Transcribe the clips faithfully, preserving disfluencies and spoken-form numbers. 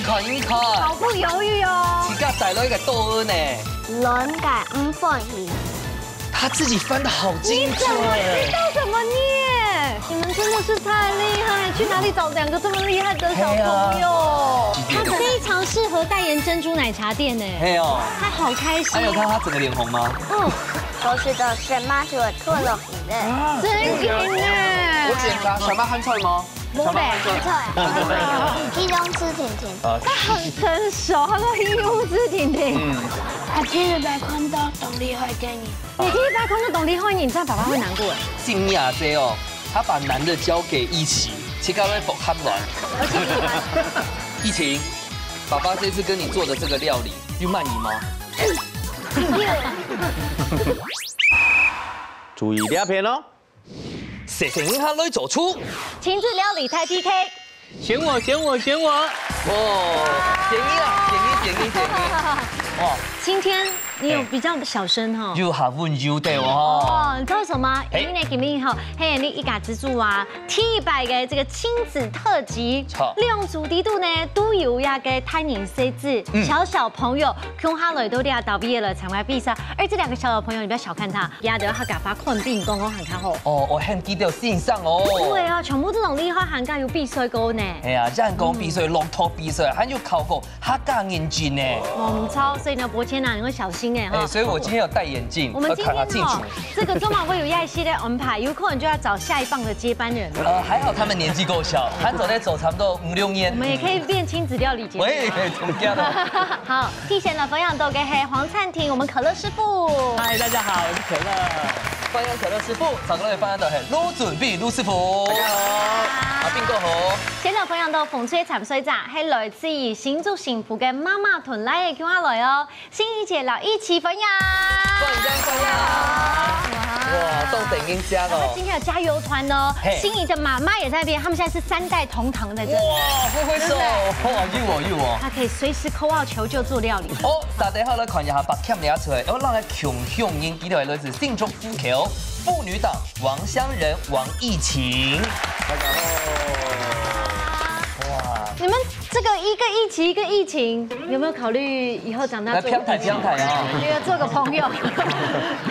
看一看，毫不犹豫哦。自家帶來个答案呢？卵个五分形。他自己翻得好精準。你怎么知道怎么念？你们真的是太厉害，去哪里找两个这么厉害的小朋友？哎呀。他非常适合代言珍珠奶茶店呢。哎呦，他好开心。哎呦，看他整个脸红吗？嗯，都是个什么就会吐了。真的呢。我检查，什么还在吗？ 不会，不错。一种吃甜甜。啊，他很成熟，他说一种吃甜甜。嗯，他第一百块都懂厉害给你。你第一百块都懂厉害，你这样爸爸会难过哎。心呀，这哦，他把难的交给一奇，其他都会不看完。而且你还一奇，爸爸这次跟你做的这个料理，有满意吗？注意两片哦。 谢谢你，他来做出。亲子料理大P K。选我，选我，选我。哦，选你啦，选你，选你，选你。哦，今天你有比较小声哈。又好问又对哦。哦，你知道什么？因为呢，今天哈，嘿，你一家之煮啊，第一百个这个亲子特辑，好，两组底肚呢都有一个单人设置，小小朋友 共下來到這搭位來參加比賽。而這兩个小小朋友，你不要小看他，佢兜客家話肯定講講還較好。哦，我很記得先生哦。對啊，全部這種厲害，還加有比賽過呢。哎呀，人講比賽、朗讀比賽，還有考過客家認證呢。哦，毋錯，所以呢，伯謙啊，你要小心哎哈。哎，所以我今天有戴眼镜，我们今天哦，要看他清楚。这个中马会有一系列安排，有可能就要找下一棒的接班人了。呃，还好他们年纪够小，还走在走差不多五六年。我们也可以变亲子料理节目。喂，怎么样呢？好， 第一个呢，分享到个是黄灿婷，我们可乐师傅。嗨，大家好，我是可乐。欢迎可乐师傅，上个月分享到个是陆准碧陆师傅。大家好。啊，斌哥好。先来分享到风吹参赛者，是来自于新竹新埔个妈妈屯来个，共下來哦，心怡姐、老一起分享。欢迎，欢迎。哇，都等一下哦。今天有加油团哦，嘿，心怡的妈妈也在那边，他们现在是三代同堂在这里。哇，挥挥手，真的。哇，有哦，有哦。他可以随时 call out 求救做料理。哦，大家好，来看一下，把欠了出来，哦，让来共享人，今天来自新竹府口妇女党王香仁、王义琴。大家好。哇，你们这个一个义奇，一个义琴，有没有考虑以后长大做？来，平台，平台啊。那个做个朋友。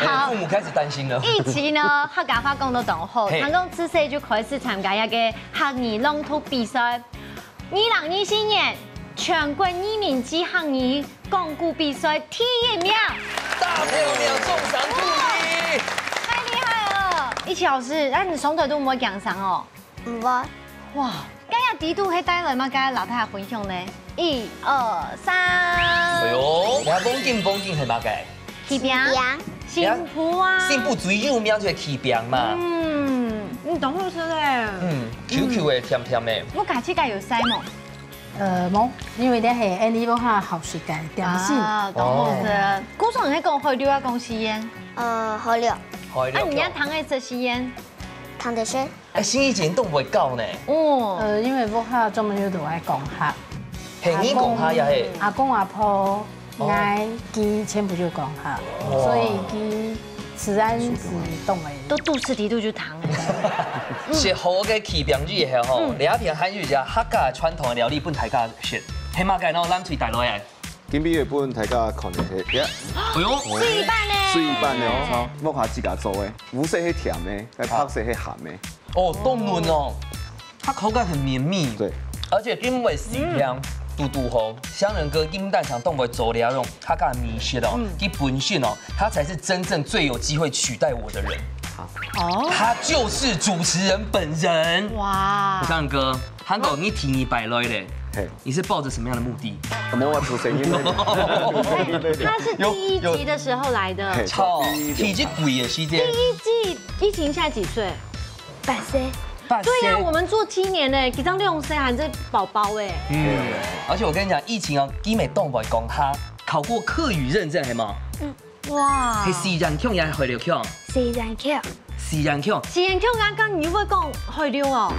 好，父母开始担心了。义奇呢，客家话讲得当好，嘿，他讲自细就开始参加一个客语朗读比赛。 二零二四年全国二年级客语讲古比赛第一名。大票秒中奖助理。太厉害了！一奇老师，那你从头都没有讲上哦？嗯，我。哇，刚刚底肚还带了吗？刚刚老太太分享呢？一二三。哎呦，你看风景风景很大概。 柿饼。柿饼。新埔啊。新埔最有名就係柿餅嘛。嗯，你當好食咧。嗯，Q Q个，甜甜个。屋下自家有晒無？呃，無，因為這係𠊎屋下好食个點心。啊，當好食。哦。古早人講海陸啊，講四縣。呃，海陸。海陸。啊，你也聽得識四縣？聽得識。 哎，新怡姐你當會教呢？哦。呃，因為屋下專門有都愛講客。係，你講客也係。阿公阿婆，哦，𠊎佢全部就講客，哦，所以佢自然是當會。都肚屎底肚就淌了。食好个柿餅以後吼，嗯，這片還有一隻客家傳統个料理分大家食，係麼个呢？咱最帶來个。 今晡日分大家看个係，呀，哎呦，水粄呢？水粄个哦，屋下自家做个，烏色係甜个，該白色係鹹个。哦，當嫩哦，它口感很綿密。對，而且因為水香嘟嘟吼，香仁哥應該想當會做了用，他剛才迷失哦，嗯，佢本身哦，他才是真正最有機會取代我的人。哦，他就是主持人本人。哇，香仁哥， 韓國，你第二擺來咧，嘿，你是抱著什麼樣的目的？沒有啊，主持人因為他是第一集的時候來的。有，有，有，操，第一集。第一季的時間。第一季，一奇現在幾歲？八歲。八歲。對呀，我們做七年呢，佢正兩歲還是寶寶哎。嗯，而且我跟你講，一奇哦，佢乜當會講客，考過客語認證係無？嗯。哇。係四縣腔也係海陸腔？四縣腔。四縣腔。四縣腔，剛剛你會講海陸哦？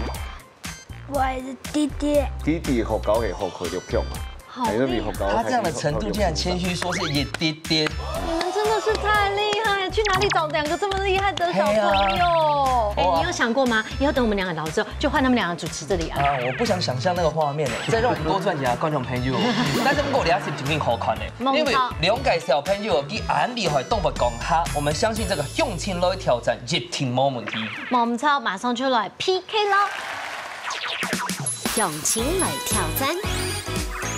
我係一滴滴。弟弟學校係學海陸腔啊，好厲害。還有學校，他這樣的程度竟然謙虛說是一滴滴。你們真的是太厲害，去哪裡找兩個這麼厲害的小朋友？哎，你有想過嗎？以後等我們兩個老了之後，就換他們兩個主持這裡啊。啊，我不想想象那個畫面了，再讓我們多賺點啊，觀眾朋友。但是毋過這集真正好看呢，因為兩個小朋友佢恁厲害，懂得講客，我們相信這個鄉親來挑戰一定無問題。無錯，馬上就來 P K 咯。鄉親來挑戰。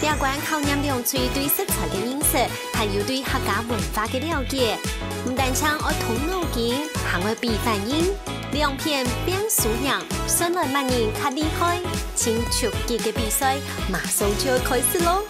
這關考驗兩隊對食材个認識，還有對客家文化个了解。毋單淨愛動腦筋，還愛比反應。兩片拚輸贏，算來麼人較厲害。盡刺激个比賽，馬上就要開始咯！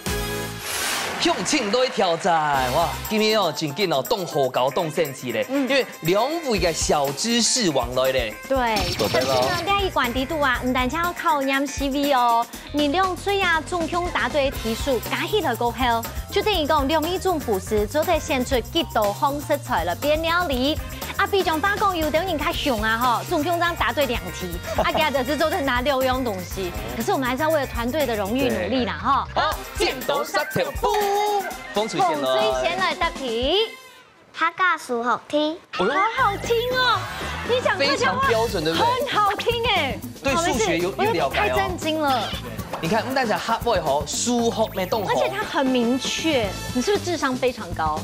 鄉親來挑戰，哇，今日哦，正經哦，當好搞，當生趣咧，因為兩位个小知識王來咧。 對，首先呢，這一關裡肚啊，毋單淨愛考驗思維哦，你兩隊啊，總共答對題數加起來過後，就等於講兩位總廚師做得選出幾多項食材來變料理。啊，比將話講，有兜人較兇啊吼，總共正答對兩題，啊，佢兜就做得拿六樣東西。可是我們還是要為了團隊的榮譽努力啦吼。好，剪刀石頭布，紅隊先來。紅隊先來答題。 客家數學題。哎呦，好好聽哦！你講客家話非常標準，對不對？很好聽哎。對數學有，好，沒事，有了解哦。我有點太震驚了。你看，毋單淨客話吼，數學乜當好。而且它很明確，你是不是智商非常高？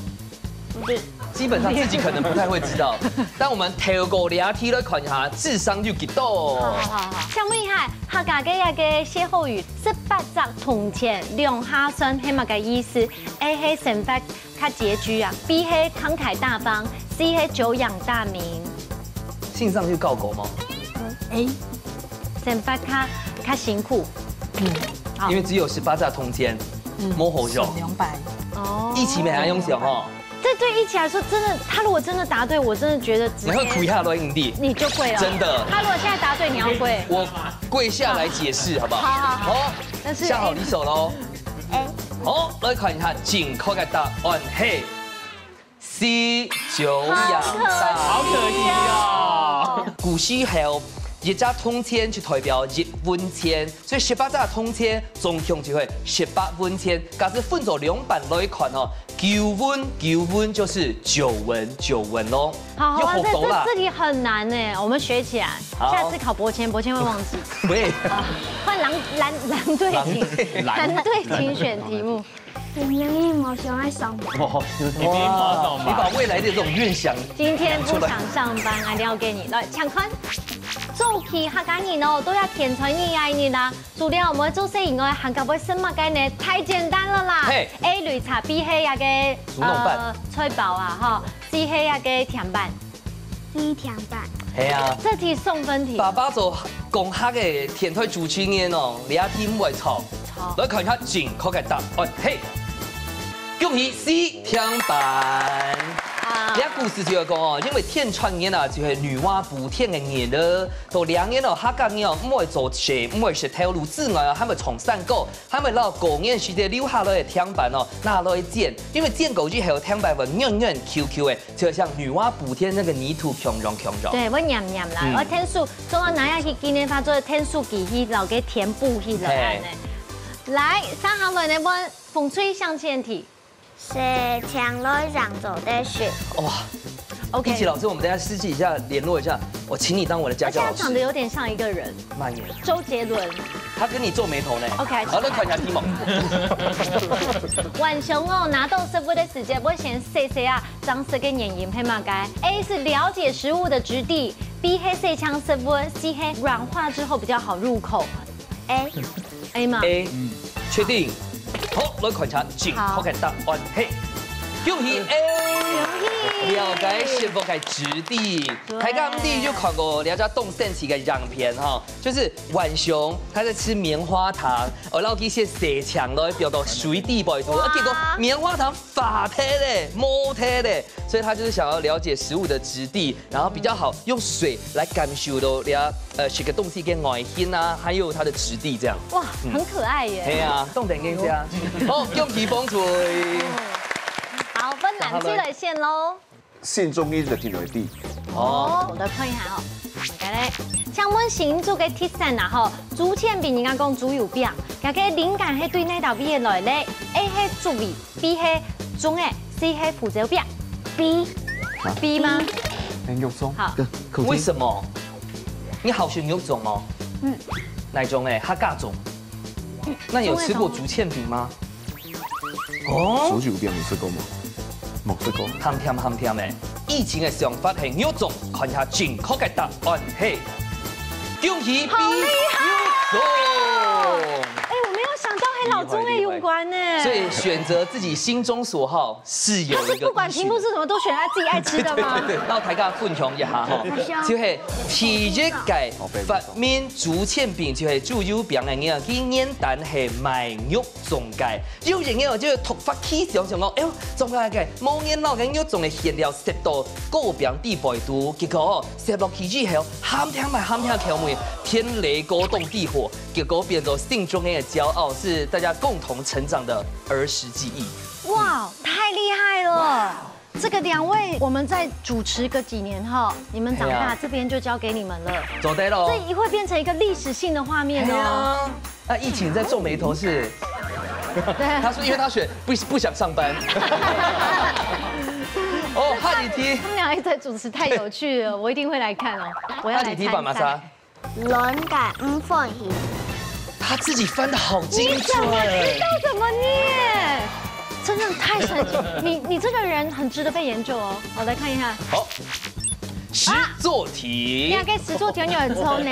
不是。基本上自己可能不太會知道，但我們透過這題來看一下，智商有幾多。好好好，請問一下，客家个一個歇後語，十八隻銅錢，兩下算，係麼个意思？A係生活 較拮据啊，B係慷慨大方，C係久仰大名。性上去告狗嗎？A。生活較，較辛苦。嗯，好。因為只有十八隻銅錢，嗯，無好用。省兩百。哦。一起沒還用想哈？這對一起來說，真的，他如果真的答對，我真的覺得直接你會跪下來，你弟。你就跪了。真的。他如果現在答對，你要跪。我跪下來解釋，好不好？好，好，好。好，但是下好離手嘍。A。好，來看一下正確个答案係 C，久仰大名。好可惜哦。古時候，一隻銅錢就代表一文錢，所以十八隻銅錢總共就會十八文錢。假使分做兩半來看哦，九文，九文就是久聞，久聞咯。好，好啊，又好讀啦。這，這，這題很難欸，我們學起來，好。下次考博謙，博謙會忘記。喂。啊，換藍，藍，藍隊請，藍隊。藍隊請選題目。 今日無想愛上班。哦，有點無想哇，你把未來的這種願想今天不想上班，啊，了解你。來，請看。早期客家人哦，都愛添菜人啊，人啊，除了毋會做事以外，還較會食麼个呢？太簡單了啦。嘿。A，擂茶，B係該个，煮滷飯。呃，菜包啊，吼，C係該个甜粄。 甜粄。係啊。這題送分題。爸爸做講客个電台主持人哦，這題毋會錯。好。來看一下正確个答案，嘿，恭喜C，甜粄。啊。這故事就係講哦，因為天穿日啊，就係女媧補天个日了。到這日哦，客家人哦，毋會做事，毋會食頭路之外啊，還會唱山歌，還會摎過年時節留下來个甜粄哦，拿來煎，因為煎過以後，甜粄會軟軟Q Q个。 就像女媧補天那個泥土強壯強壯。對，會黏黏啦，嗯。我天數，做到拿下去，今年發做天數機器，摎佢填補起來，嘿。恁呢。來，接下來呢，問紅隊向前提。是請來上做的事。哇，OK。一奇老師，我們等一下私底下聯絡一下，我請你當我的家教老師。而且他長得有點像一個人。慢一點。周杰倫。他跟你皺眉頭呢。OK，好，來看一下題目。浣熊哦，拿到食物个時節，會先洗洗啊， 正食个原因係麼个？A是了解食物的質地，B係洗淨食物，C係軟化之後比較好入口。A。A嘛？A，嗯。確定？好，來看一下正確个答案，嘿，恭喜A，恭喜。了解食物个質地。對。大家毋知有看過這隻當神奇个影片哈，就是浣熊，牠在吃棉花糖，哦，然後佢先洗淨來，放到水底背肚，哇。啊，結果棉花糖化忒咧，無忒咧。 所以他就是想要了解食物的質地，然後比較好用水來感受到這，呃，食个東西个外形啊，還有它的質地這樣。哇，嗯。很可愛耶。係啊，重點跟這樣。好，恭喜紅隊。好，分藍隊來選囉。信中醫的聽來的。哦。哦，我來看一下哦。OK咧，請問新竹个特產啊，吼，竹籤餅，人家講竹油餅，佢个靈感係對哪兜位來咧？A係竹圍，B係粽仔，C係胡椒餅。B。B嗎？哎，肉粽。好。为什么？你好食肉粽哦？嗯。哪种哎？客家粽。那你有吃过竹签饼吗？哦，手指饼你吃过吗？没吃过。鹹甜鹹甜的。以前的想法係肉粽，看下正確个答案係，恭喜 B，好厉害肉粽。哎，我没有想到还老中哎有关呢。所以选择自己心中所好是有一个他是不管题目是什么都选他自己爱吃的吗？对对对，然后大家分享一下哈，就係第一个发明竹签饼，就係竹油饼的人，佢原单係卖肉粽个，有人个就突发奇想想讲，哎呦，粽个个，無人老个肉粽个馅料塞到糕饼底背肚，结果塞落去之后，鹹甜嘛鹹甜口味，天雷勾动地火，结果变成心中个骄傲，是大家共同成长的儿时记忆。哇，太厉害了！这个两位，我们再主持个几年哈，你们长大，哎呀这边就交给你们了。做得咯。这一会变成一个历史性的画面哦。哎呀，那疫情在皱眉头是？对，他说，因为他选不不想上班。哦，哈里提，他们俩一直在主持，太有趣了，我一定会来看哦。我要来哈里提把玛莎参赛。，卵甲五分形。他自己翻的好精你怎么准。知道怎么捏？真的太神奇！你你这个人很值得被研究哦。好，来看一下。好，实作题你。个实作题有很冲呢。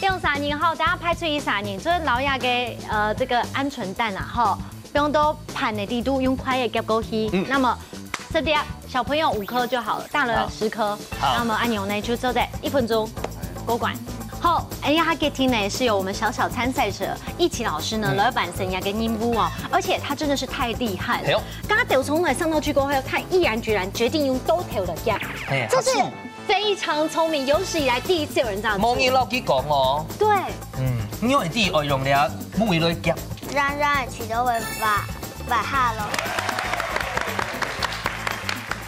用三人吼，等下派出一三人，就是老雅个呃这个鹌鹑蛋啊吼，用到盘的底肚，用筷仔夹过去。嗯那么十粒，小朋友五颗就好了，大人十颗。好那么按钮呢就做在一分钟过关。好，哎呀，他给题呢是由我们小小参赛者一奇老师呢嗯来完成一个任务哦，而且他真的是太厉害了。哎呦刚刚丢从来上到去过后，他毅然决然决定用刀头的夹，嘿，这是好酷非常聪明，有史以来第一次有人这样做。莫你老给讲哦。对，嗯，因为第二用了，木鱼来夹。软软的皮都会发发哈喽。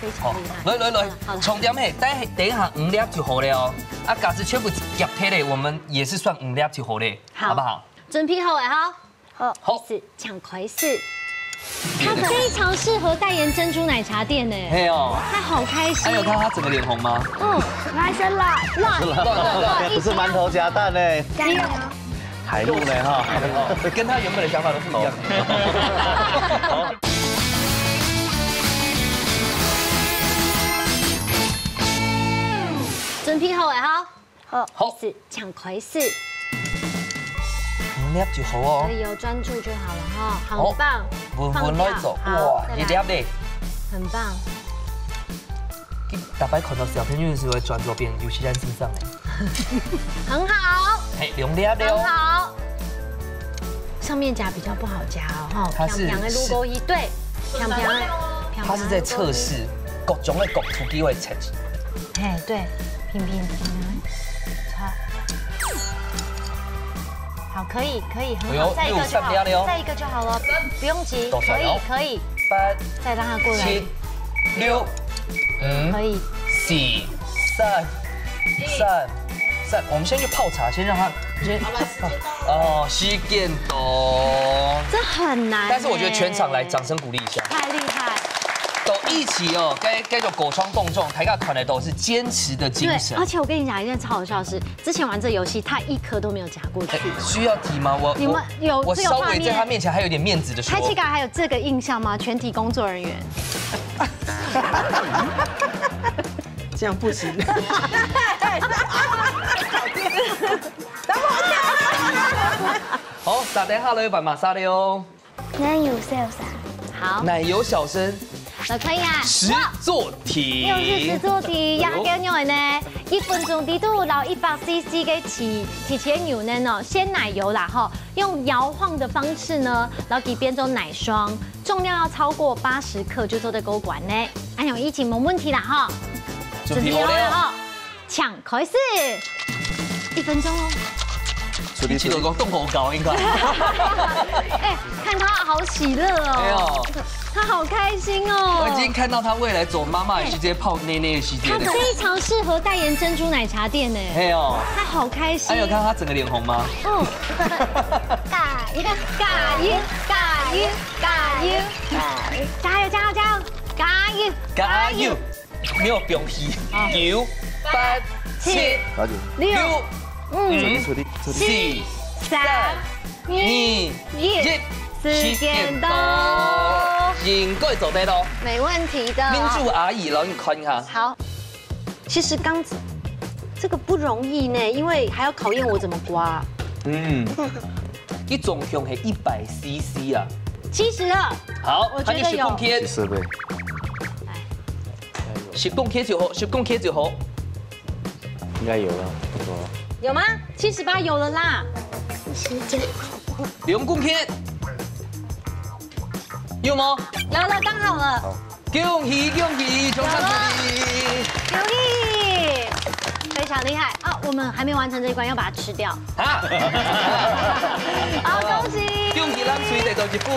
非常厉害。来来来好，了，重点嘿，等等一下五粒就好了哦。啊，假设全部夹开嘞，我们也是算五粒就好嘞，好好不好？准备好了哈，好，好，是抢开始。他非常适合代言珍珠奶茶店呢，嘿哦，他好开心还。有看他整个脸红吗？嗯，来先啦，哇，对对对。不是馒头夹蛋呢，加油！海陆呢哈。跟他原本的想法都不一样。准备好了哈，好，好，是抢开始，五粒就好哦可。以哦，专注就好了哈，好很棒，稳稳来做，放掉好哇，再来一粒嘞。很棒，大家看到小朋友是会转左边，尤其在身上哎。很好，嘿，两粒很哦。好。上面夹比较不好夹哦，哈，它是平平的路过一对，平平的，平平的他是在测试各种的角度机会测试。嘿，对，平平平平，好，好，可以可以，很好，哎呦再一个就好，又上标了哟再一个就好了，不用急，可以多少了可以，八、再让它过来，七、六、五、可以，四、三、三、三。我们先去泡茶，先让他先。哦，时间到。这很难欸，但是我觉得全场来掌声鼓励一下。太厉害。都一起哦，该该种狗窗共众，大家看得到是坚持的精对，神而。且我跟你讲一件超好笑的事，之前玩这游戏，他一颗都没有夹过去。需要提吗？我你们有我我这个画面稍微在他面前还有点面子的说开，启卡还有这个印象吗？全体工作人员，这样不行。好，打电话了，有把马杀了哟。奶油小生，好，奶油小生来看一下，实作题，又是实作题，哎呦要给你们呢，一分钟底肚捞一百 C C 个提提前牛奶哦，鲜奶油啦哈，用摇晃的方式呢，然后给变成奶霜，重量要超过八十克就做得过关呢。哎呦，一起没问题啦哈，准备好了哟。哈，抢开始，一分钟哦。一起都讲动口搞应该。哎，看他好喜乐哦，哎呦，他好开心哦。我已经看到他未来走妈妈的世界、泡奶奶的世界他了。非常适合代言珍珠奶茶店呢，哎呦，他好开心。哎呦，看他整个脸红吗？哦，加油！加油，加油，加油，加油，加油，加油，加油，加油！没有放弃。啊。九、八、七、六、六、五、五、出力，出力，出力。四、三、二、一，时间到。应该做得咯。没问题的。民主阿姨咯，你看一下。好。其实刚这个不容易呢，因为还要考验我怎么刮。嗯，你总共是一百C C啊。七十了。好，我觉得有。还有十公克。七十呗。十公克就好，十公克就好。应该有了，不错了。有吗？七十八有了啦。时间。两公克。有吗？有了，刚好了。好。恭喜恭喜，掌声鼓励。恭喜，非常厉害啊！我们还没完成这一关，要把它吃掉。啊！好，恭喜！恭喜蓝隊得到一分。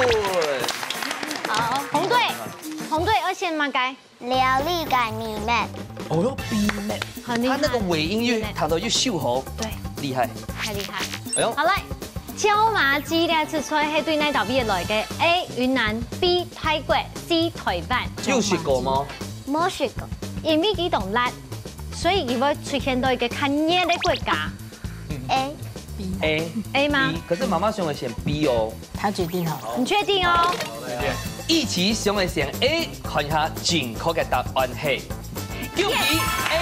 好，红队，红队要选哪个？料理个秘密。哦哟，秘密。很厉害。他那个尾音又弹到又秀喉。对。厉害。太厉害。哎呦。好，来，椒麻鸡呢，是出现对哪道题来个？A云南，B泰国，C台湾。有食过吗？没食过。因为佢当辣，所以佢会出现到一个较热的国家。A。A。A吗？B，可是妈妈想要选B哦。 他决定好了。你确定哦？一起想要选A，看一下正确的答案是，恭喜A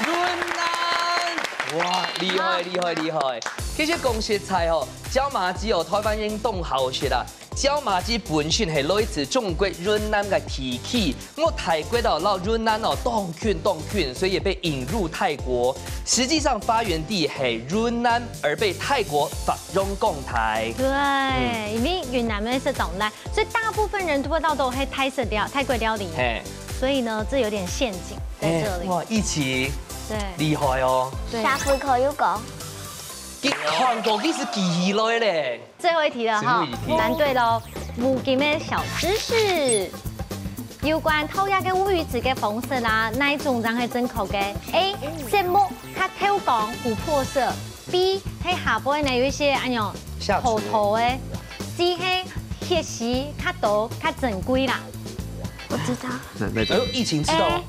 云南！哇，厉害厉害厉害！其实讲实在哦，椒麻鸡哦，台湾人当好食啦。椒麻鸡本身系来自中国云南个地区， 我泰國哦，摎雲南哦，當近當近，所以也被引入泰國。實際上發源地係雲南，而被泰國發揚光大。对，因为云南个食當辣，所以大部分人都会到都係泰式料、泰国料理。嘿。所以呢，这有点陷阱在这里。哇，一起，对，厉害哦。对。下回可以讲。你看过，你是记起来嘞。 最后一题了哈，最后一题。难对喽，乌金的小知识。有关套牙个乌鱼子个方式啦，哪一种正系正确个？A，色目，它透光，琥珀色。B，係下背呢有一些哎哟，下垂。厚厚的。C，係血丝，较多，较珍贵啦。我知道。那那哎呦，疫情知道吗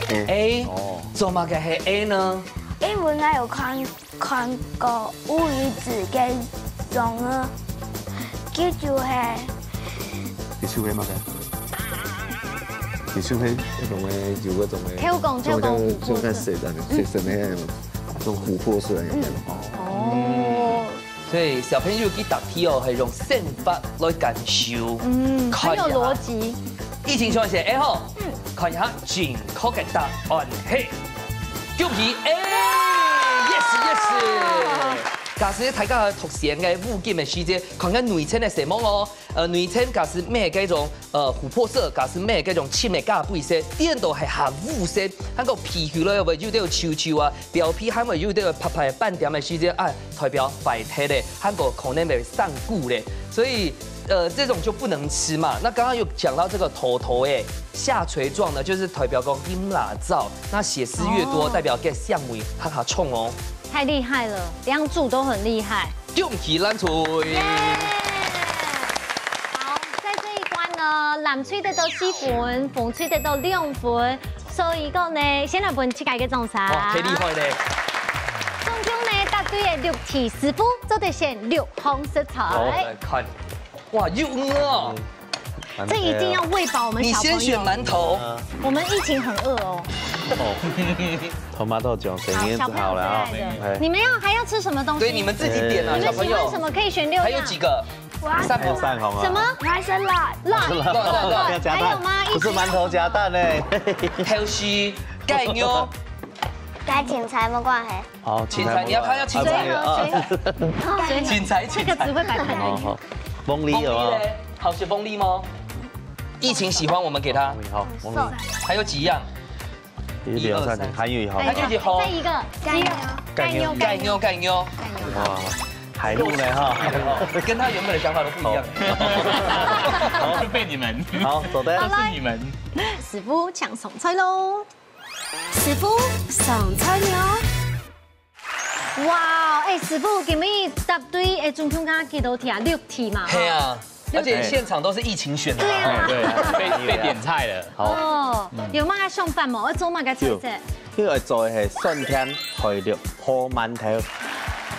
？A。A，哦。做么个系A呢？因为我有看 看过乌鱼子个种啊，佢就係你手係麼个？你手係那种个有那种个，透光透光，像像像在水的，水神的那种，那种琥珀色的那种。哦。所以小朋友去答题哦，係用生活来感受。嗯，很有逻辑。看一下。疫情出现，哎吼，嗯。看一下正确个答案係。 恭喜，哎，yes yes。假使大家讀先个烏金个時節，看看內層个色目哦。呃，內層假使咩該種呃琥珀色，假使咩該種深个咖啡色，顛倒係較烏色，還過皮膚咧會有兜皺皺啊，表皮還會有兜白白斑點个時節，哎，代表壞忒咧，還過可能會生菇咧。所以呃這種就不能吃嘛。那剛剛有講到這個土土欸， 下垂狀呢，就是代表講陰辣燥，那血絲越多，哦。代表个纖維較較重哦。太厉害了，兩組都很厲害。恭喜藍隊！耶！好，在這一關呢，藍隊得到四分，紅隊得到兩分，所以講呢，先來分自家一個掌聲。哇，太厲害了！總共呢，答對个六題，師傅做得選六項食材。好，來看。哇，有魚哦！ 這一定要餵飽我們小朋友。你先選饅頭。我們疫情很餓哦。哦，tomato醬，水莲子好了啊。好，小朋友最愛的。哎。你們要，還要吃什麼東西？對，你們自己點啊，你們喜歡什麼？小朋友。可以選六樣。還有幾個？我要三個。還有三個啊。什麼？我要吃辣。辣。辣，辣，辣。要加蛋。還有嗎？不是饅頭夾蛋欸。還有是雞肉。跟芹菜沒關係。 好，芹菜，你要看要芹菜。水果，水果。芹菜，芹菜。這個詞彙擺太難。好，好。鳳梨有啊。鳳梨嘞，好吃鳳梨嗎？疫情喜歡，我們給他。鳳梨，好，鳳梨。還有幾樣？一二三，一二三，還有一項。還有一項。再一個，雞肉。雞肉，雞肉。雞肉，雞肉。哇，海陸呢哈？跟他原本的想法都不一樣。好。就被你們。好，走的。都是你們。師傅搶上菜嘍。 師傅上菜了。哇，欸，師傅，今日答對，欸，總共幾多題啊？六題嘛，哈。係啊。而且現場都是疫情選的嘛。對啊。對，被，被點菜了。好。哦，有麼个想法無？愛做麼个菜色？有，這个做的係酸甜海陸烰饅頭。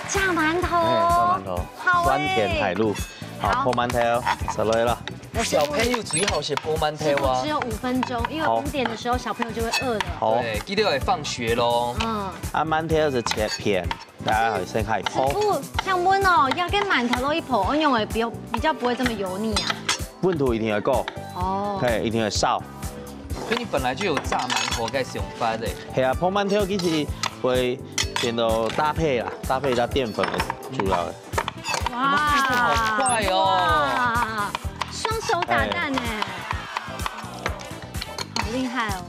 炸饅頭。哎，炸饅頭。好欸。酸甜海陸。好，好。烰饅頭，出來了。小朋友最好食烰醃饅頭啊。師傅只有五分鐘，因為好。五點的時候小朋友就會餓了。好。對，記得要放學咯。嗯。啊，饅頭是切片，大家好先開始。師傅，想問哦，這个饅頭落去烰，仰會比較，比較不會這麼油膩啊？溫度一定要夠。哦。嘿，一定要燒。所以你本來就有炸饅頭个想法的。係啊，烰饅頭其實會變到搭配啦，搭配一下澱粉的主要的。 哇，速度好快哦。哇，雙手打蛋哎，好厲害哦！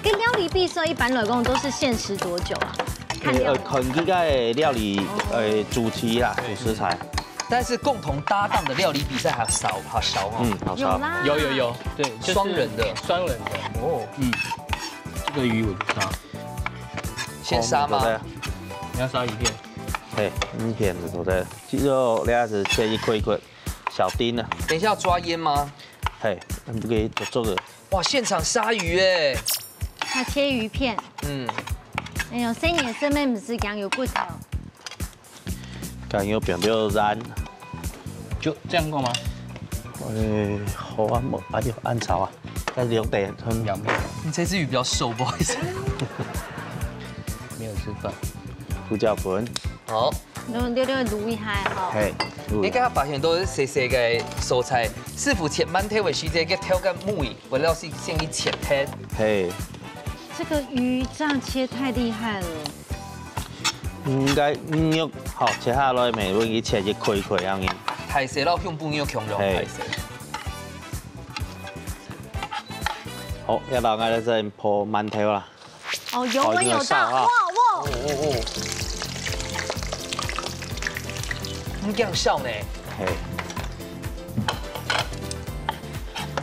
跟料理比賽，一般來講都是限時多久啊？看料理。呃，看這个料理，呃，主題啦，主食材。但是共同搭檔的料理比賽還少，好少哦。嗯，好少。有啦。有，有，有。對，就是雙人的。双人的。哦。嗯，這个魚我就杀。先杀嗎？哦，對。你要杀魚片。 嘿，魚片就做得，其實這下是切一塊一塊，小丁啊。等一下要抓醃嗎？嘿，毋可以做做个。哇，現場杀魚哎！他切魚片。嗯。哎呦，細人仔毋係講有骨頭。講有變變軟。就這樣夠嗎？哎，好啊，無，哎呦，恁吵啊！ 但是用等很兩面。你這隻魚比較瘦，不好意思。沒有吃飯。胡椒粉。好。你用溜溜滷一下吼。嘿，滷一下。你剛剛發現都是細細个蔬菜，師傅切饅頭个時節，个頭个尾，為了是先去切片。嘿。這個魚這樣切太厲害了。應該，嗯，肉好切下來，每個人切一塊一塊樣子。大細摎胸部肉共樣，嘿。大細。 好，這下𠊎來先烰饅頭啦。哦，油溫有到，好，一定要燒啊。哇，哇。哦，哦，哦。你這樣燒呢？嘿。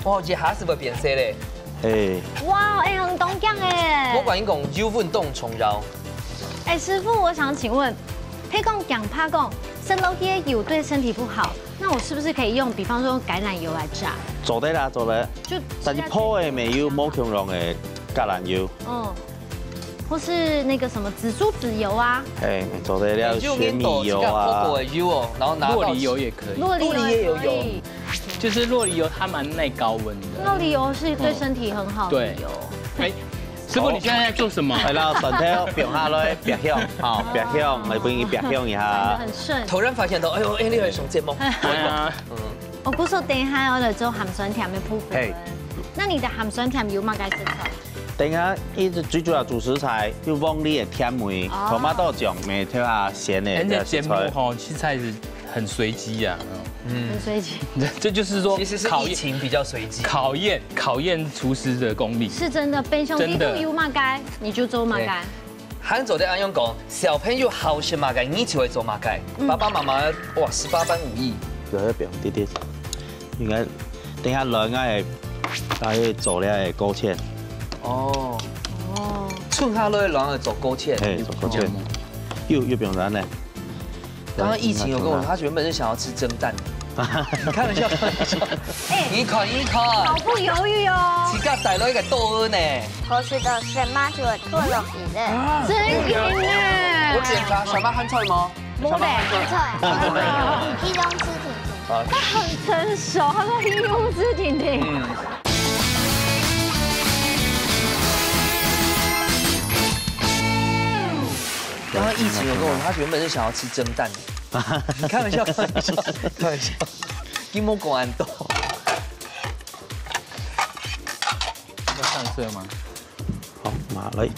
哇，這下係會變色咧。嘿。哇，哎，很當香哎。我跟你講，油溫當重要。哎，師傅，我想請問，譬如講，講怕講，生肉个油對身體不好， 那我是不是可以用，比方說橄欖油來炸？做得啦，做得。就但是烰个乜有無共樣个橄欖油。嗯，或是那個什麼紫蘇籽油啊。哎，做得了，哎，就選米油啊。你就用烰過个油哦，然後拿到洛梨油也可以。洛梨油也可以。洛梨也有用。就是洛梨油它蠻耐高溫的。洛梨油是對身體很好的油。嗯。對。哎， 師傅，你現在在做什麼？係啦，蒜頭放下來，煏香，吼，煏香，來分佢煏香一下。很順。突然發現到，哎呦，哎，你還上節目。哎呀，嗯。我估說等一下我來做鹹酸甜个部分。嘿。那你的鹹酸甜有麼个食材？等一下，一直最主要主食材，有黃梨个甜味，哦。Tomato醬，乜調下鹹个食材。人家節目吼，實在是很隨機啊。嗯。很隨機。這就是說，其實是考驗，疫情比較隨機。考驗，考驗廚師的功力。是真的，冰箱底肚有麼个，真的。 你就做麼个？對。還做得恁樣講，小朋友好食麼个，你就會做麼个。嗯。爸爸媽媽，哇，十八般武藝。有，要放一滴滴。應該等一下卵愛，愛做了个勾芡。哦。哦。剩下來卵愛做勾芡。嘿，做勾芡。又，又放卵呢。 剛剛疫情有跟我說，他原本是想要吃蒸蛋。你開玩笑，開玩笑。哎，你看，你看，毫不猶豫哦。自家帶了一個豆腐呢。好吃的什麼就會做肉皮的。啊，真的耶！我檢查小媽鹹菜嗎？無嘞。鹹菜，一種吃挺挺。啊，他很成熟，他說一種吃挺挺。嗯。 剛剛疫情有跟我說，他原本是想要吃蒸蛋。你開玩笑，開玩笑，開玩笑。你莫講恁多。要上色嗎？好，拿來。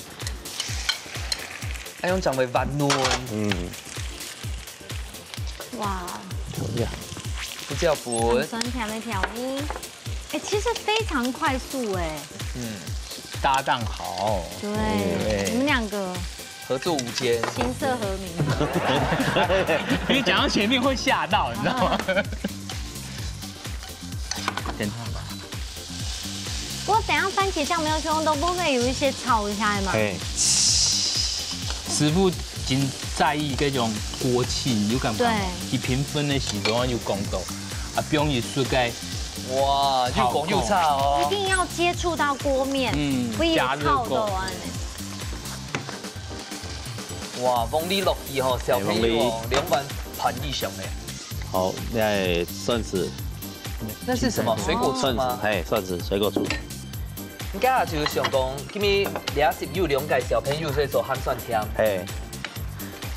哎，用掌尾滑嫩。嗯。哇。可以啊。胡椒粉。鹹酸甜个調味。 哎，其實非常快速哎。嗯，搭檔好。對，對。你們兩個合作無間。琴瑟和鳴。你講到前面會嚇到，你知道嗎？啊。等一下吧。不過等一下番茄醬沒有用，都不會有一些炒一下嗎？嘿。師傅真在意這種鍋氣，你有感覺嗎？對。佢評分个時候有講到，啊，放入去个。哇，又講又差哦。一定要接觸到鍋面，嗯，不然會燥到啊。加熱過。哇，黃梨落去吼，小朋友哦，哎，黃梨。兩碗飯以上哎。好，那蒜子。那是什麼？水果醋嗎？蒜子，嘿，蒜子，水果醋。你剛才就是想講，今日這下有兩個小朋友，所以做鹹酸甜。嘿。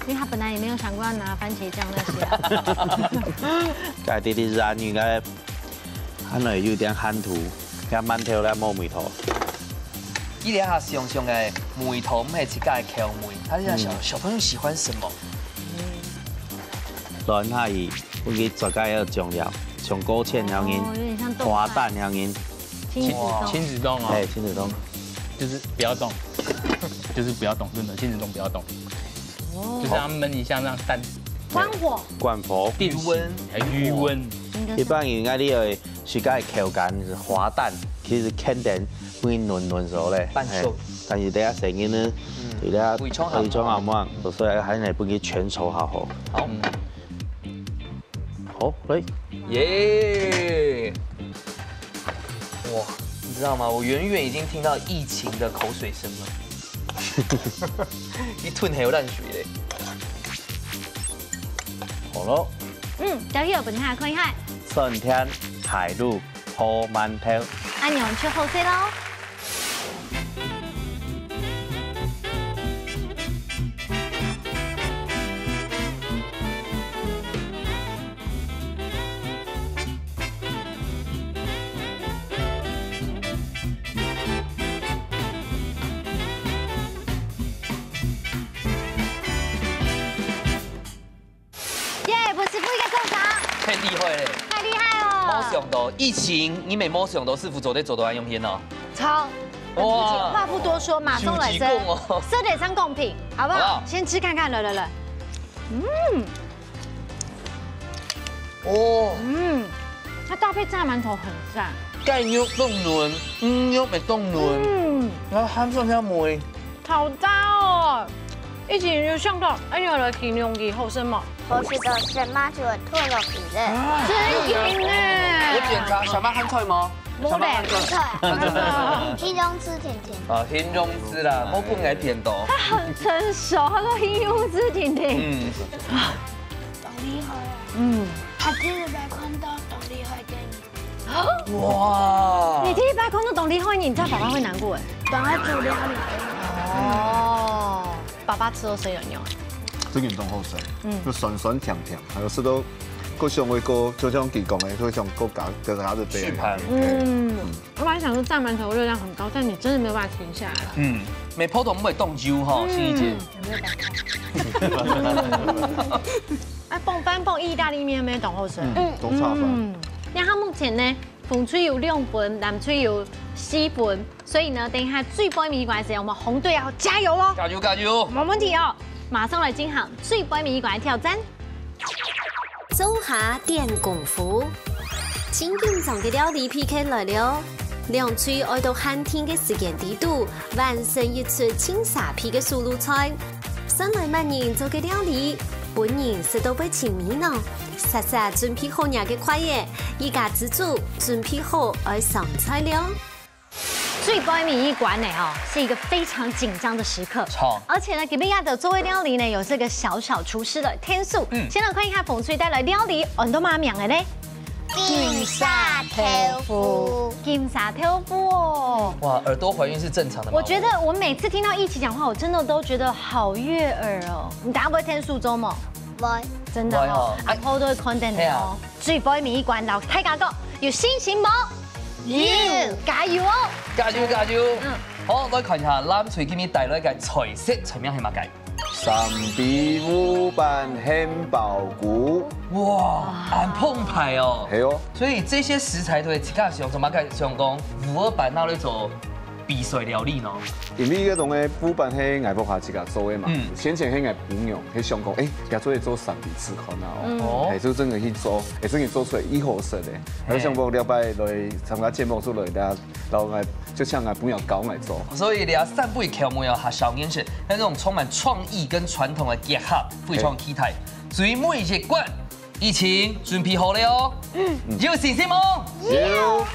你他本來也沒有想過要拿番茄醬那些啊。該弟弟是啊，你應該 看來有點鹹度，該饅頭咧無味道。佢這下想想个味道，毋係自家个口味，他就在想，嗯。小朋友喜歡什麼？卵下去，分佢做个个醬料，像勾芡樣哦，有點像凍飯。花旦樣。親子凍。親子凍哦。哎，親子凍。就是不要動，就是不要動，真的，親子凍不要動。哦。就是要燜一下，讓蛋。關火。關火。定型，餘溫。哎，餘溫。應該是。一般人家你愛 自家个口感是滑蛋，其實肯定會軟軟熟咧。半熟。嘿，但是等下聲音呢，嗯。有咧胃腸好。胃腸好嘛，所以還來分佢全熟好好。好。嗯。好，來。耶！哇，你知道嗎？我遠遠已經聽到疫情的口水聲了。一吞口水咧。好了。嗯，等一下，分大家看一下。酸甜海陸 好饅頭。恁樣就好勢咯。耶，不是不應該做啥？太厲害了！太厲害了！沒想到疫情，你們沒想到師傅做得做到恁樣哦。超。哇！話不多說，馬上來吃。手機供哦。色得上公平，好不好？好不好？先吃看看，來來來。嗯。哦。嗯，它搭配炸饅頭很讚。雞肉當嫩，魚肉也當嫩，嗯。然後鹹酸甜味。 好搭哦！一直有想到，哎呀，來形容佢好食無？好食到舌嫲就會吞落去咧。啊，真的呢。有檢查舌嫲鹹菜無？無咧。舌嫲鹹菜。鹹菜。形容詞甜甜。啊，形容詞啦，無分𠊎騙到。他很成熟，他說形容詞甜甜。嗯。當厲害啊！嗯。他第一擺看到當厲害个人。 哇！你第一擺看到當厲害，你知道爸爸會難過哎。爸爸煮料理。哦，爸爸食到水軟軟。這个當好食，嗯。就酸酸甜甜，還有食到各種味道，就像佢講个，就像各家各家的杯。續盤。嗯，我本來想說炸饅頭熱量很高，但你真的沒有辦法停下來了。嗯，沒泡到我們會凍酒哈，嗯。心怡姐。有沒有打開？哎，放翻放意大利麵，沒有當好食。嗯，都差不多。嗯，那它目前呢？ 紅隊有兩分，藍隊有四分，所以呢，等一下最尾一關个時間，我們紅隊要加油囉！加油，加油！沒問題哦，馬上來進行最尾一關个挑戰。灶下展功夫，盡緊張个料理P K來了！兩隊愛到限定个時間裡肚，完成一出盡沙鼻个手路菜。算來麼人做个料理，分人食到會尋味呢？煞煞準備好若个筷仔， 一家之煮準備好愛上菜了。最尾一關呢，哦，是一個非常緊張的時刻。好。而且呢，今晡日愛做个料理呢，有這個小小廚師的天數。嗯。先來看一下紅隊帶來料理，安到麼个名个呢？金沙豆腐。金沙豆腐哦。哇，耳朵懷孕是正常的嗎？我覺得我每次聽到一起講話，我真的都覺得好悅耳哦。你等下會天數做麼？會。真的哦，會哦。阿婆都會看等你哦。哎。嘿啊。 最尾一關，摎大家講，有信心無？有。加油哦！加油，加油！嗯。好，來看一下藍隊今晡日帶來个菜色，菜名係麼个？三杯烏粄杏鮑菇。哇，恁澎湃哦！係哦。所以這些食材都係自家想，做麼个想講烏粄拿來做 比賽料理呢？因為這種个烏粄係𠊎屋下自家做个嘛，嗯。先前係𠊎餔娘，係想講，欸，也做一做三杯試看啊哦。嗯。哦。欸，就真个去做，欸，真个做出來異好食个。嘿。然後想講這擺來參加節目出來，大家，然後𠊎就請𠊎餔娘教𠊎做。所以這三杯口味哦，還少年生，但這種充滿創意跟傳統的結合，非常期待。嘿。最尾一關，怡晴準備好了哦，有信心嗎？有。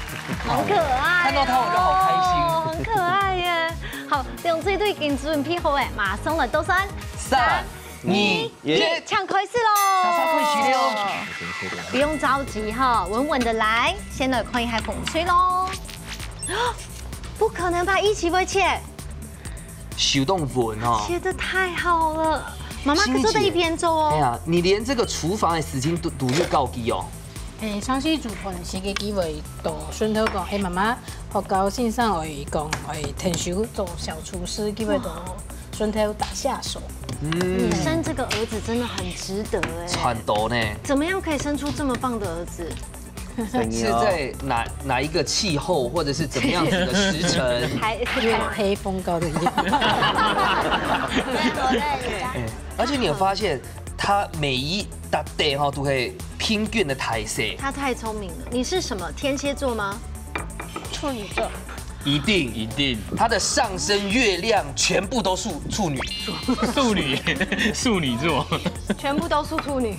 好可愛、哦，看到他我就好開心。很可愛耶。好，兩隊都已經準備好誒，馬上來倒算。三、二、一，搶開始喽！莎莎開始了哦。不用着急哈，穩穩的來，先來看一下紅隊喽。不可能吧？一起不會切，手動穩哦。切的太好了。媽媽可以坐在一邊做哦。哎呀，你連這個廚房的事情都都有搞基哦。誒，上次煮飯時个機會，都順道講，誒，媽媽學校先生會講，會𢯭手做小廚師，機會都順道打下手。你生這個兒子真的很值得哎。賺到呢。怎麼樣可以生出這麼棒的兒子？是在哪哪一個氣候，或者是怎麼樣子的時辰？還月黑風高的夜。哎，而且你有發現，他每一搭地哈都會平均的台色。他太聰明了。你是什麼天蠍座嗎？處女座。一定一定他的上升月亮全部都是處女，處女處女座，全部都是處女。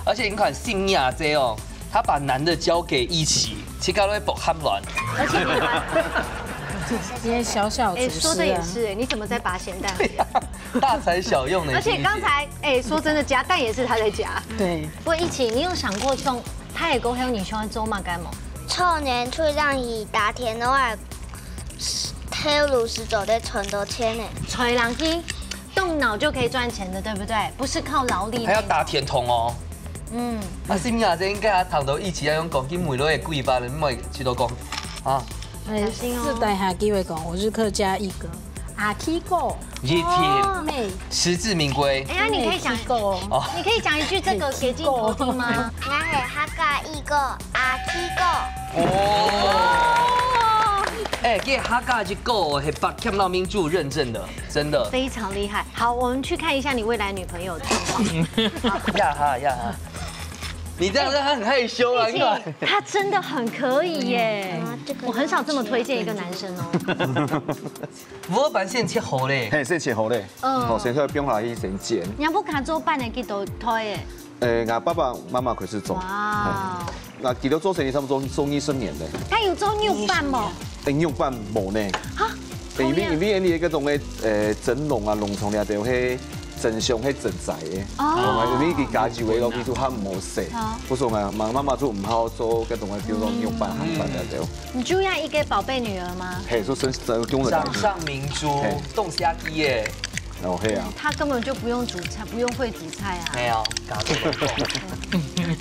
而且你看信雅姐哦，她把男的交給一起，去搞到薄寒卵。而且你还今天小小厨师啊。哎，说的也是哎，你怎么在拔咸蛋？大材小用的。而且刚才哎，说真的，夹蛋也是他在夹。对，不过一起，你有想过从他也够黑，你喜欢做嘛干嘛？臭年去让你打田的话，偷炉石走得存多钱呢。吹冷气，动脑就可以赚钱的，对不对？不是靠劳力。还要打田桶哦。嗯，那是不是这应该要躺到一起，要用讲，今每日的贵吧，你莫去多讲啊。哎，四代下机会讲，我是客家一哥，阿 K 哥，一天妹，实至名归。哎呀，你可以讲，哥，你可以讲一句这个给镜头听吗？我是客家一哥阿 K 哥。哦，哎，给哈嘎一个，还把 Cam 老民主认证的，真的。非常厉害。好，我们去看一下你未来女朋友。呀哈呀哈，你这样让他很害羞啊！你看，他真的很可以耶，我很少这么推荐一个男生哦。我把线切好嘞。嘿，先切好嘞，嗯好，先去冰下去先煎。你要不卡做半的给都推耶，呃，我爸爸妈妈开始做，哇，那佢都做生意差不多做二十年嘞。他有做牛拌吗？哎，牛拌冇呢？啊，因为好呀因为你那个种的，呃，蒸笼啊、笼床里都有迄蒸箱、迄蒸仔的，哦因为佢家己为落去就很冇势好，不是嘛，妈妈妈就唔好做，搿种的，比如说牛拌、汉拌那种。你就要一个宝贝女儿吗？嘿，说生生中的感觉。掌上明珠嘿，冻虾鸡耶，哦，嘿啊，他根本就不用煮菜，不用会煮菜啊。没有，搞错了。你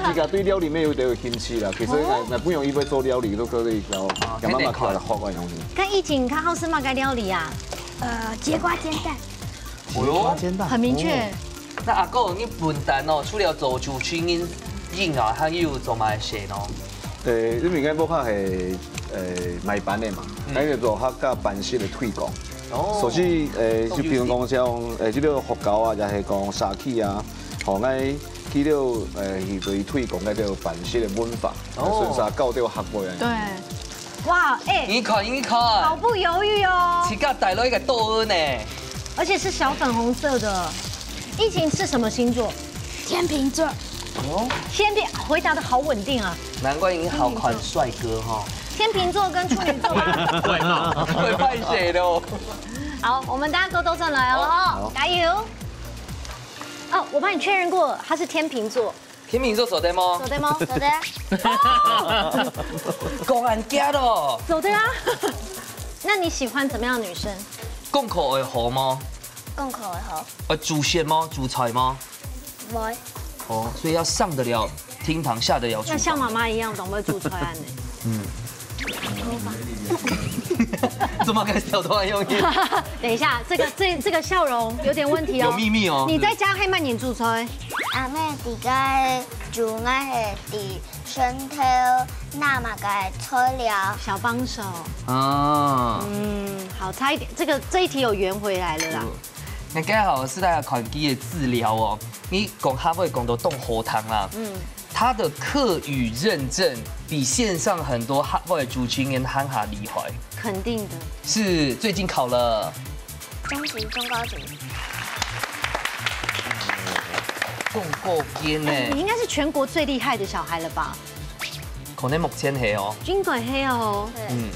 自家对料理没有得有兴趣啦，其实那那不容易会做料理，都可以教，啊让妈妈教的好个东西。看一景，他好吃嘛个料理啊？呃，节瓜煎蛋。哦哟，煎蛋很明确。那阿哥，你本单哦，除了做主持人以外，还有做么个事呢？对，因为我屋下系呃卖班的嘛，嗯那个做客家班式的推广，哦所以呃懂就比如讲像呃这个学校啊，也系讲社区啊，吼，我去了呃去对推广那个班式的文化，哦顺便教掉学会啊。对，哇，哎，你看，你毫看，不犹豫哦。自家带了一个豆呢。而且是小粉红色的。疫情是什么星座？天秤座。哦，天秤，回答的好稳定啊。难怪你好看帅哥哈。天秤座跟处女座吗？会卖谁的哦？好，我们大家都都上来哦，加油！哦，我帮你确认过，他是天秤座，天秤座做得吗走？对吗？好的。讲人家的哦。走对啊。那你喜欢怎么样的女生？讲口会好吗？讲口的好。呃，煮饭吗？煮菜吗？喂。哦，所以要上得了厅堂，下得了厨要像房。妈妈一样懂会煮菜啊呢。怎么跟小偷一样？等一下，这个这这个笑容有点问题哦。有秘密哦。你在家黑曼眼住吹，阿妹在家煮，我是在身体那么个材料。小帮手。啊，嗯，好，差一点，这个这一题有圆回来了啦。那刚好是大家看机的资料哦。你讲客话讲到冻喉糖啦，嗯，他的客语认证比线上很多客话主持人还要厉害，肯定的。是最近考了。中级、中高级。講過緊呢。你應該是全國最厲害的小孩了吧？可能目前係哦。應該係哦。嗯。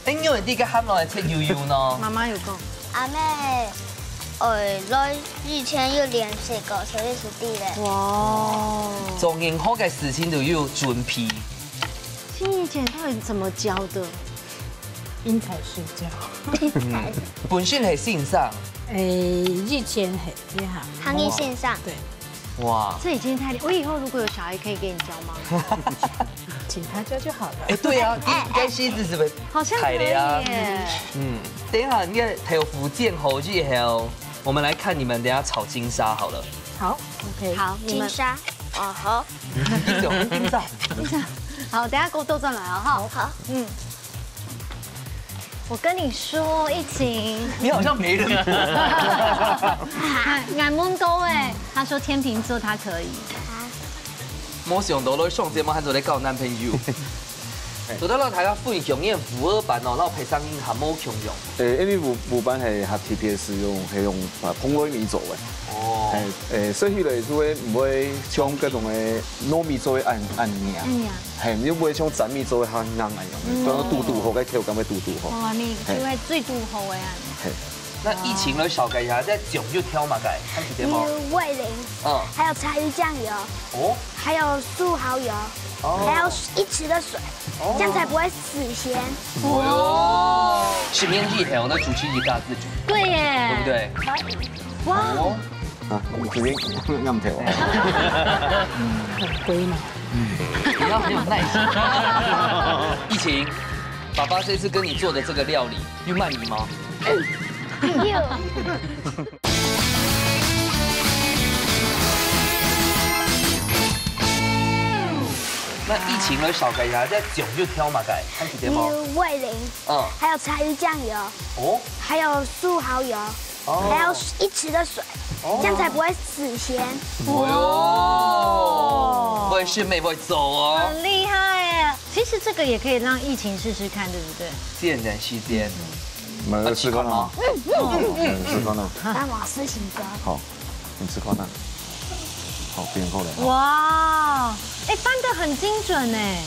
哎，你有這個喊落來切幼幼呢？媽媽有講。阿妹，哎，來以前有練習過，所以係對个。哇。做任何个事情都有準備。心怡姐到底怎麼教的？因材施教。本身係先生。哎，以前係，這行。行業線上。對。 哇。這已經太厲，我以後如果有小孩，可以給你教嗎？請他教就好了。哎，對啊，哎，該西子是不是好像可以耶。太厲害啊。嗯，等一下，你的豆腐煎好之後，我們來看你們等一下炒金沙好了。好，OK。好，你們金沙。哦，好。金沙，金沙。好，等一下給我倒轉來哦，哈。好。嗯。 我跟你說，一晴。你好像媒人婆。哎，俺問過哎，他說天秤座他可以。無想到來上節目還做得交男朋友。做得摎大家分享，你个烏白班哦，摎別儕還無共樣。誒，因為烏，烏班係較特別，係用，係用，啊，蓬萊米做个。哦。係，誒，所以來就會，毋會像該種个糯米做个恁，恁硬。恁硬。 嘿，你又毋會像砧米做个較硬恁樣，嗯。當然堵堵好，該口感會堵堵好。哦，你就會最堵好个啊。嘿。那一晴來紹介一下，這醬有調麼个，還記得無？有味醂，嗯。還有柴魚醬油，哦。還有素蠔油，哦。還有一匙的水，哦。這樣才不會死鹹。哦喲。十年以後，那主持一家之煮，對耶。對不對？哇。哦。 啊，你這邊按毋著哦。很龜毛。你要很有耐心。一晴，爸爸這次跟你做的這個料理，有滿意嗎？有。那一晴來紹介一下，這醬有調麼个，還記得無？有味醂，嗯。還有柴魚醬油，哦。還有素蠔油。 哦。還要一匙的水，哦。這樣才不會死鹹。哦喲，會食味會做哦。很厲害耶！其實這個也可以讓一晴試試看，對不對？自然時間。沒有試過呢。哦，嗯，試過呢。讓我試行的。好，你試過呢。好，變過來。哇，哎，翻得很精準哎，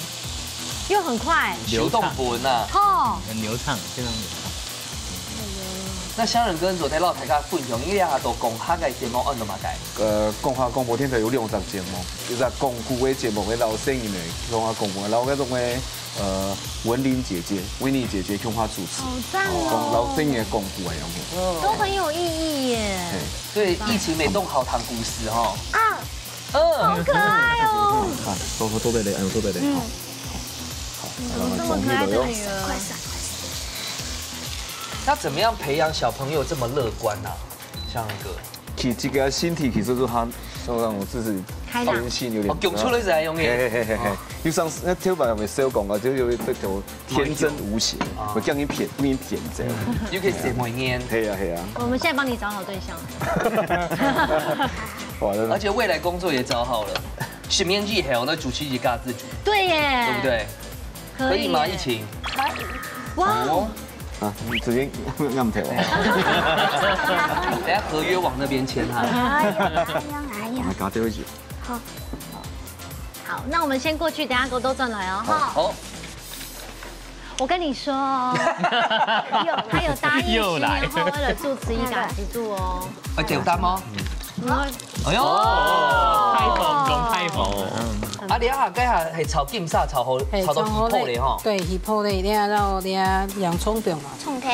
又很快。流暢。手動本啊。吼。很流暢，非常流暢。 那香仁哥做得摎大家分享一下，到講客个節目安到麼个？呃，講客廣播電台有兩隻節目，一隻講古个節目，个老先人个講客廣播，然後該種个，呃，文玲姐姐、維尼姐姐共下主持，好讚哦。講老先人个講古个樣子。都很有意義耶。嘿。所以一晴每當好聽故事吼。啊，嗯。好可愛哦。啊，坐，坐在這，哎，坐在這，嗯。好。 怎麼這麼可愛的女兒？那怎麼樣培養小朋友這麼樂觀啊？像那個，其實這個身體其實是他，我講我自己開朗。天性有點，哦，囥出來是還容易。嘿嘿嘿嘿嘿。哦。有上次那頭擺有沒有講過，就有一個天真無邪，啊。會叫你騙，不給你騙這樣。又可以寫美言。嘿呀嘿呀。我們現在幫你找好對象。完了。而且未來工作也找好了，十年以後，那主持一家之煮，對耶。對不對？ 可以耶。可以嗎？一晴？可以。哇哦。哦。啊，你直接按毋著哦。等下合約往那邊簽哈。哎呀，哎呀，哎呀。來，搞對位置。好。好，那我們先過去，等下給我都轉來哦，哈。好。我跟你說哦，他有答應十年後為了主持一家之煮哦。而且有答嗎？嗯。 哎喲，哦。大方，講大方。嗯。啊，你啊，該下係炒金沙，炒好，嘿，炒到起泡咧吼。炒好咧，對，起泡咧，你啊，然後你啊，洋蔥不用了。蔥頭。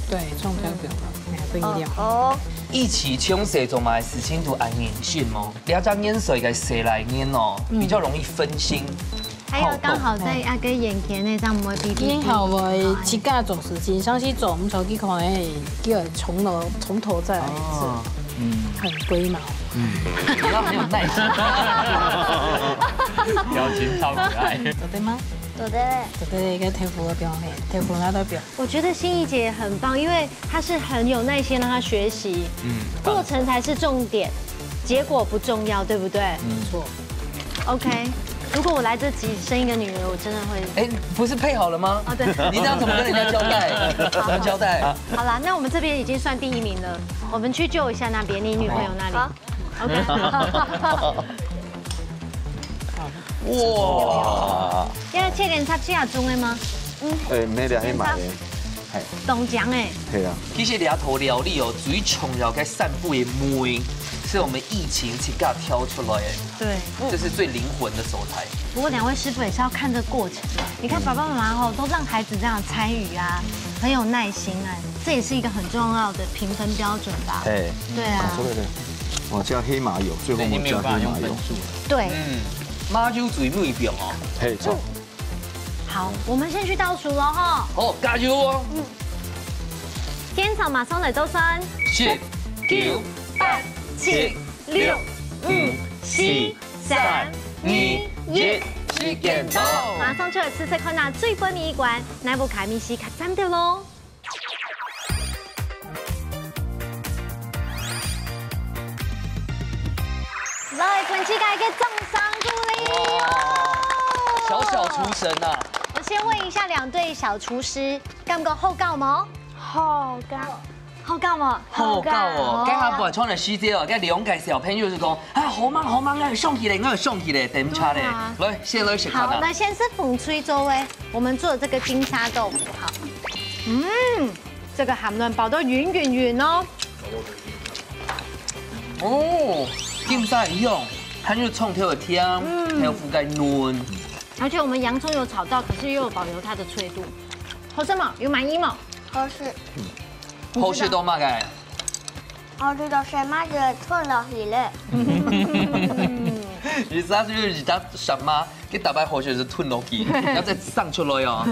對，蔥頭不用了，哎，不一定。哦，哦。一晴從細做麼个事情都恁認真無？這隻年歲个細倈人哦，嗯。比較容易分心。 還有剛好在那個眼前那張，我們會比比。剛好我自家做事情，上去做，毋出去看，哎，叫人從頭，從頭再來一次。哦，嗯。很龜毛。嗯，你要很有耐心。表情超可愛。做得嗎？做得。做得，該豆腐个表妹，豆腐拿到表。 我覺得心怡姐很棒，因為她是很有耐心讓她學習，嗯，過程才是重點，結果不重要，對不對？嗯。沒錯。OK，如果我來得及生一個女兒，我真的會，哎，不是配好了嗎？哦，對。你這樣怎麼跟人家交代？怎麼交代？好啦，那我們這邊已經算第一名了，我們去救一下那邊，你女朋友那裡。好。OK。哇！現在切點菜，切下中的嗎？嗯，哎，沒了，還買的，嘿，當講哎，係啊。其實這道料理哦，最重要个三杯个味，是我們疫情自家調出來的，對，這是最靈魂的所在。不過兩位師傅也是要看這過程嘛。你看爸爸媽媽吼，都讓孩子這樣參與啊，很有耐心啊，這也是一個很重要的評分標準吧？哎，對啊。哦，加黑麻油，最後我們加黑麻油。對，嗯，麻油最尾一遍哦。嘿，錯。好，我們先去倒數了哈。好，加油哦！現場馬上來倒算，十、九、八、七、六、五、四、三、二、一，時間到。馬上就來試試看啊，最尾一關，哪部卡米西較讚的咯？ 來，分自家一個掌聲鼓勵哦！小小廚神啊！我先問一下兩對小廚師，感覺好搞無？好搞。好搞無？好搞哦！哦。該下不然穿了西裝哦，該兩個小朋友就講啊，好忙好忙啊，上去咧，我上去咧，等一下咧。對啊。來，先來食看啊。好，那先是紅隊做欸，我們做的這個金沙豆腐哈。嗯，這個鹹卵包到勻勻勻哦。 哦，金沙个香，還有蔥頭个甜，嗯，還有覆蓋嫩。而且我們洋蔥有炒到，可是又有保留它的脆度。好食無？有滿意無？好食。好食到麼个？好食到舌嫲就吞落去了。你知道是不是你家舌嫲，佢大概好食係吞落去，要再上出來哦。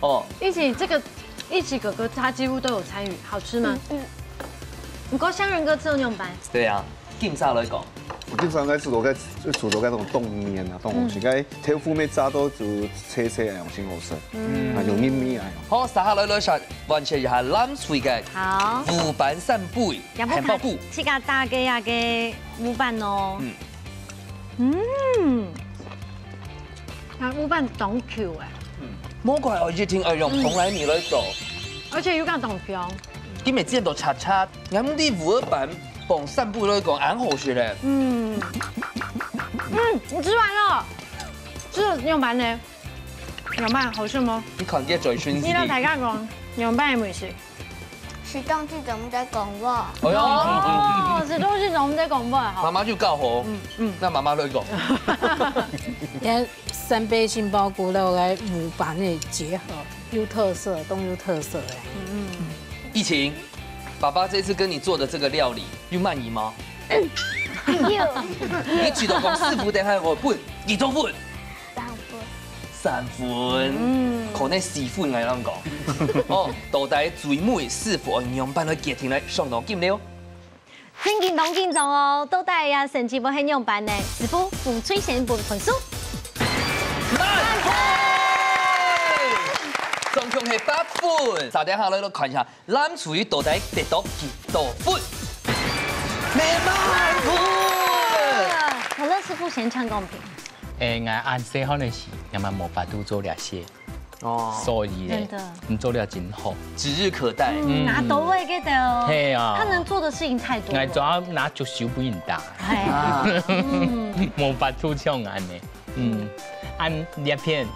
哦，一起這個 一起哥哥他幾乎都有參與，好吃嗎？嗯，嗯。你哥香仁哥吃到仰般？對啊，金沙來講。我金沙應該煮到該，煮到該種凍麵啊，凍好食，嗯。該豆腐咩炸到就脆脆啊，用心好食，嗯。啊，用綿綿啊。好，接下來來食，完成一下藍隊个好。烏粄三杯，也不看，鹹爆肚。自家打个那個烏粄哦。嗯。 嗯，它烏粄當Q哎。嗯，無怪哦，一定愛用蓬萊米來做。而且又講當香。今日煎到赤赤，俺們的烏粄放三杯來講，恁好食咧。嗯，嗯，你吃完了，吃了仰般呢？仰般好吃嗎？你看這嘴唇。你摎大家講，仰般个美食。 食東西總毋得講話。哎喲，哦，食東西總毋得講話哈。媽媽就教好。嗯，嗯。該媽媽來講。連三杯杏鮑菇摎該烏粄个結合，有特色，當有特色个。嗯，嗯。疫情，爸爸這次跟你做的這個料理，有滿意嗎？有。你知道講師傅等下會分幾多分？ 三分。三分。嗯。可能四分𠊎摎你講。哦，到底最尾師傅愛仰般來決定呢？上到今了。真緊當緊張哦，到底啊成績會係仰般呢？師傅，紅隊先分分數。滿分！總共係八分。接等下來看一下，藍隊到底得到幾多分？滿分！可樂師傅先搶公平。 誒，𠊎恁細漢个時，也嘛無法度做這些，哦。所以咧，真的。你做了真好。指日可待。嗯，嗯。拿到位个哦。係啊。他能做的事情太多了。𠊎主要拿足手分人打，哎。啊。嗯。無法度像恁呢。嗯，恁這片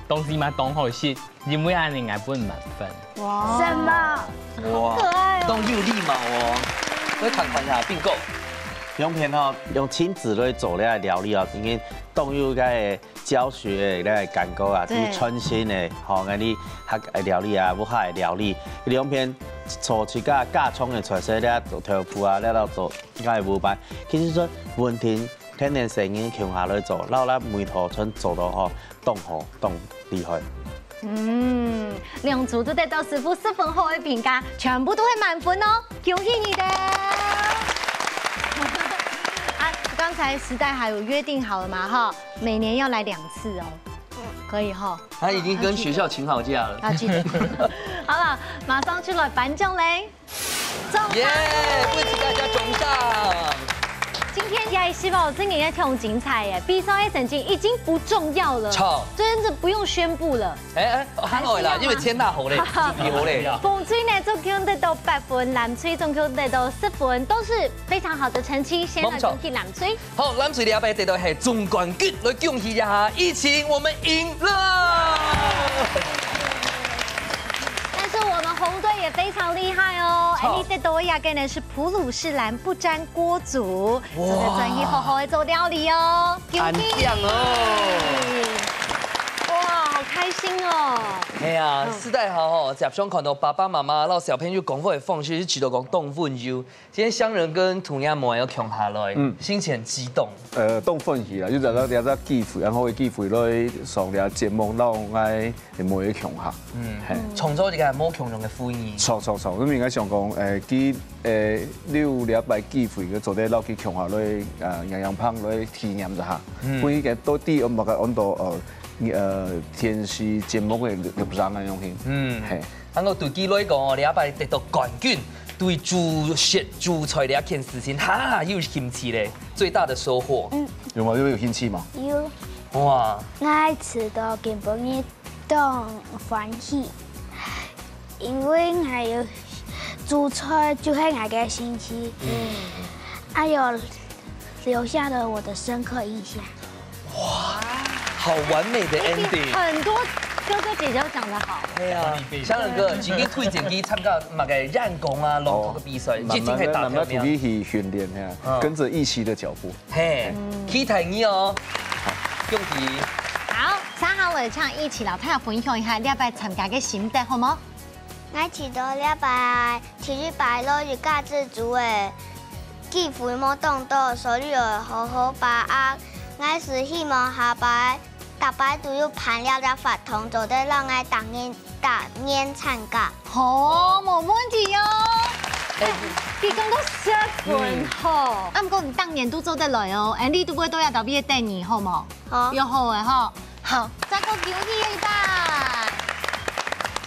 東西嘛當好食，因為恁呢𠊎分滿分。哇。什麼？哇，好可愛哦。當有禮貌哦。來看看一下，Bingo。兩片吼，用親子來做這个料理哦，因為當有該个 教學个感覺啊，對。去創新个，吼，𠊎俚客家个料理啊，屋下个料理，兩片做自家家常个菜色，這做豆腐啊，這做該烏粄。其實說文婷天天細人共下來做，摎這梅頭村做到吼，當好，當厲害。嗯，兩組都得到師傅十分好个評價，全部都係滿分哦，恭喜你哋！啊，剛才時代還有約定好了嘛，哈？ 每年要來兩次哦，可以哈。他已經跟學校請好假了。要記得。好了，馬上就來頒獎嘞！耶，為自家掌聲。今天這一集哦，真的也挺精彩耶！比賽的成績已經不重要了，好。真的不用宣布了。哎哎，還好啦，因為天大好嘞，哈哈，好嘞。紅隊呢，總共得到八分，藍隊總共得到十分，都是非常好的成績。先來恭喜藍隊。好，藍隊這擺得到係總冠軍，來恭喜一下，以前我們贏了。但是我們紅隊也非常厲害哦，好。哎，你得到的這個呢是普魯士藍不沾鍋煮，哇。做得轉去好好的做料理哦。恭喜！恁靚哦！哇，好開心哦！哎呀，嗯。實在好吼，接上看到爸爸媽媽摎小朋友講話个方式，就知道講當溫柔。今天香仁哥同若妹仔共下來，嗯。心情激動。呃，當歡喜啦，就找到這隻機會，然後有機會來上這節目，摎𠊎 係無去共下。嗯，嘿。創造一個無共樣个回憶。創創創，因為𠊎想講，誒，佢，誒，你有這擺機會，佢做得摎佢共下來，呃，樣樣棒來體驗一下。嗯。分佢个到底有無个安到，呃，呃，電視節目个錄像个樣形。嗯。嘿。啊，𠊎對佢來講哦，這擺得到冠軍，對煮食煮菜這件事情，哈，有興趣咧，最大的收穫。嗯。有嗎？有有興趣嗎？有。哇。𠊎試到今晡日 當歡喜，因為𠊎有煮菜就係𠊎个興趣，嗯。還有留下了我的深刻印象。哇，好完美的ending。很多哥哥姐姐都講得好。哎呀，香仁哥，請你推薦佢參加麼个演講啊、朗讀个比賽，哦，這真係打慢慢慢慢同佢去訓練，嘿啊，嗯。跟著奕希的腳步。 嘿，嗯。期待你哦。恭喜。好，接下來請奕希摎大家分享一下這擺參加个心得，好無？𠊎試到這擺第一擺落去教資組个機會無當多，所以愛好好把握。𠊎係希望下擺 逐擺都有辦這隻活動，做得摎𠊎逐年，逐年參加。好，無問題哦。哎，佢講到十分吼，嗯。啊，毋過你逐年都做得來哦。哎，你都會到這兜位等你，好無？好。約好个吼。好，再過恭喜一擺。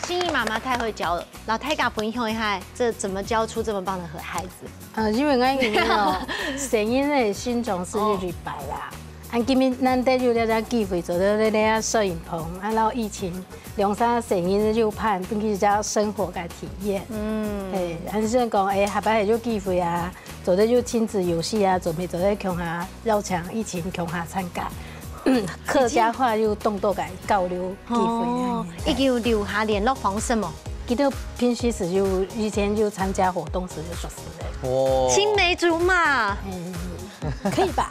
心怡媽媽太會教了，摎大家分享一下，這怎麼教出這麼棒的孩子？ 啊，因為𠊎因為哦，細人个身長係一百啦。啊，今日難得有這隻機會做得來這攝影棚，啊，然後疫情兩三個細人就辦，分佢一隻生活个體驗。嗯。嘿，還係講，哎，下擺還有機會啊，做得有親子遊戲啊，準備做得共下邀請一起共下參加。客家話有當多个交流機會。哦，已經有留下聯絡方式無？ 佢兜平時時有，以前有參加活動時就熟識个。哦。青梅竹馬。嗯，可以吧？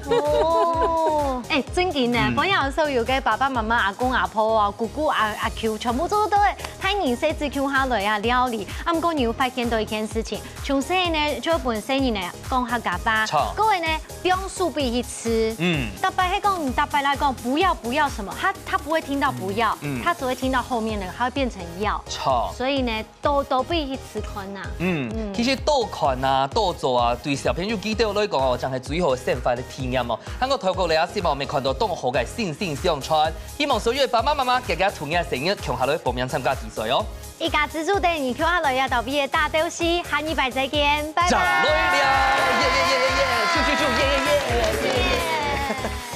哦。哎，真个呢，嗯。本來所有个爸爸媽媽、阿公阿婆啊、姑姑阿，阿舅，全部做得到个，大人細子共下來啊，料理。啊，毋過你有發現到一件事情，從細呢，就分細人呢講客家話，著。各位呢，不用手比去吃。嗯。逐擺係講，逐擺來講，不要，不要什麼，他，他不會聽到不要，嗯，嗯。他只會聽到後面那個，他會變成要。著。所以呢， 多多分佢試看啊。嗯，嗯。其實多看啊，多做啊，對小朋友佢兜來講哦，正係最好个生活个體驗哦。還過透過這下，希望𠊎兜看到當好个心情相傳。希望所有个爸爸媽媽，大家同樣个細人共下來報名參加比賽哦。一家之煮等你共下來啊，到畢業大東西，下禮拜再見，拜拜。再會了，耶耶耶耶耶，咻咻咻，耶耶耶。耶。